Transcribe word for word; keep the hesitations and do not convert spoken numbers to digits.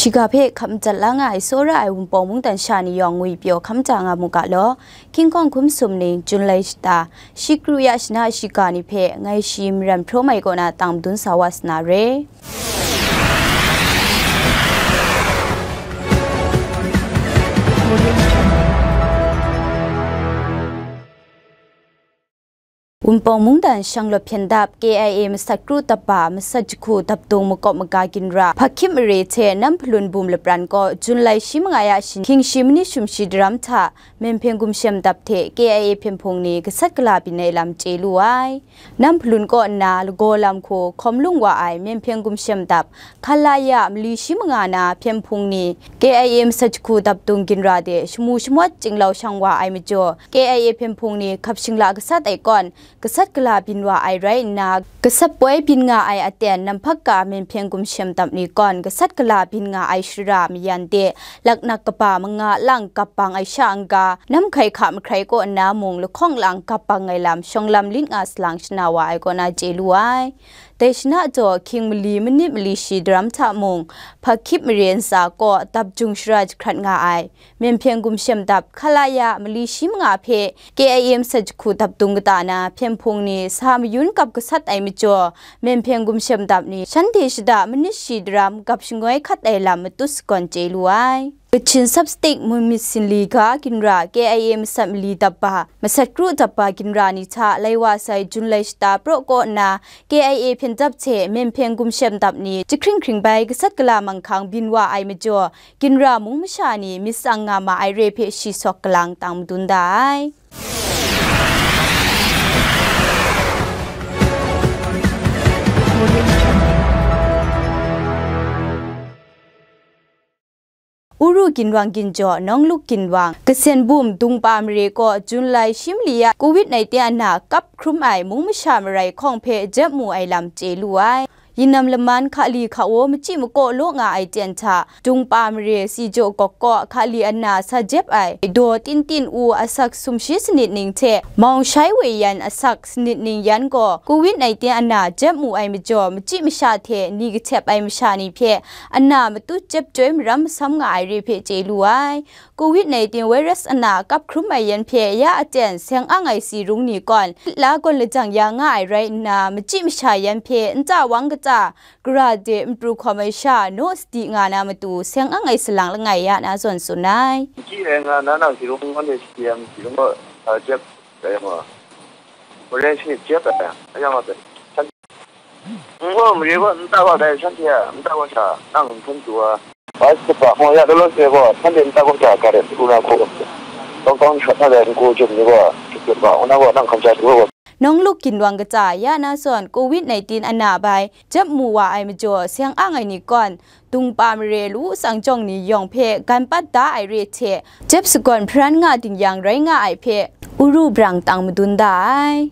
Shiga hpe hkap madat la nga ai tsawra ai Wunpawng mungdan sha ni yawng ngwipyaw hkam ja nga mu ga law. Hkying hkawng hkum sum ning, Jun lai shata, shi kru ya shana shiga ni hpe ngai shi maran hpraw mai kaw na tang madun sa wa sa na re. Wunpawng mungdan shanglawt hpyen dap, K I A masat kru dap ba, masat jahku dap dung makawp maga ginra, Hpakhip mare hte Nam Hpalun bum lapran kaw, Jun lai shi manga ya shin, hkying shi manit shum shi daram hta, Myen Hpyen Gumshem dap hte K I A hpyen hpung ni gasat gala byin ai lam chye lu ai. Nam Hpalun kaw nna lagaw lam hku hkawm lung wa ai Myen Hpyen Gumshem dap, Khalaya mali shi manga na hpyen hpung ni, K I A masat jahku dap dung ginra de shamu shamawt chyinglau shang wa ai majaw, K I A hpyen hpung ni hkap shingla gasat ai kawn, gasat gala byin wa ai rai nna, gasat poi byin nga ai aten namhpak ka Myen Hpyen Gumshem dap ni kawn gasat gala byin nga ai shara mayan de, laknak kaba manga lang gap bang ai sha n-ga, nam hkai hka mahkrai kaw nna mung lahkawng lang gap bang ai lam shawng lam lit nga salang shana wa ai kaw na chye lu ai. Dai shana jaw, hkying mali manit mali shi daram hta mung, Hpakhip mare ntsa kaw dap jung shara jahkrat nga ai, Myen Hpyen Gumshem dap, Khalaya mali shi manga hpe K I A masat jahku dap dung kata na hpyen hpung ni sa mayun gap gasat ai majaw, Myen Hpyen Gumshem dap ni shanhte shada manit shi daram gap shangoi hkat ai lam matut sagawn chye lu ai. Kachin Sub-State Mungmyit Sinli ga ginra, K I A masat mali dap ba, masat kru dap ba ginra ni hta lai wa sai Jun lai shata praw kaw nna, K I A hpyen dap hte Myen Hpyen Gumshem dap ni jahkring hkring bai gasat gala manghkang byin wa ai majaw, ginra mung masha ni myit tsang nga ma ai re hpe shi sawk galang tang madun da ai. Uru ginwang ginjaw, Nawng Luk ginwang, Kasen bum, Dungpa mare kaw, Jun lai shi mali ya, covid nineteen a na kap hkrum ai mung masha marai hkawng hpe jep mu ai lam chye lu ai. Yinam laman hkali hkawo machyi makaw law nga ai ten hta, Dungpa mare si jaw gawk kaw hkali ana sa jep ai, daw tin tin u asak sumshi sanit ning hte, mawng shai woi yan asak sanit ning yan gaw, covid nineteen ana jep mu ai majaw, machyi masha hte ni kahtep ai masha ni hpe ana matut jep chyoi maram masam nga ai re hpe chye lu ai. Covid nineteen virus ana kap hkrum ai yan hpe ya aten seng ang ai si rung ni kawn, la gawn lajang ya nga ai rai nna, machyi masha yan hpe nta wang kata, gara de n pru hkawm ai sha, naw sadi nga na matu seng ang ai salang langai ya na zawn tsun ai. Machyi ai nga na nang si rung, anhte si yang si rung gaw, a, jep ai yang gaw, mare shanit jep ai yang, a yang gaw, N gaw mare gaw nta wa dai, shanhte a nta wa sha nang nhpun tu wa. Bai sakut ga, hpaw ya law law se gaw, shanhte nta wa sha ga de, n pru na hku, tawng tawng shawt na dai n-gu jum ni gaw, shut shut ga, nang gaw nang hkam sha du gaw. Nawng Luk ginwang kata ya na zawn, covid nineteen ana bai jep mu wa ai majaw, seng ang ai ni kawn, Dungpa mare lawu tsang jawng ni yawng hpe gan pat da ai re hte, jep sagawn hparan nga ding yang rai nga ai hpe, uru brang tang madun da ai.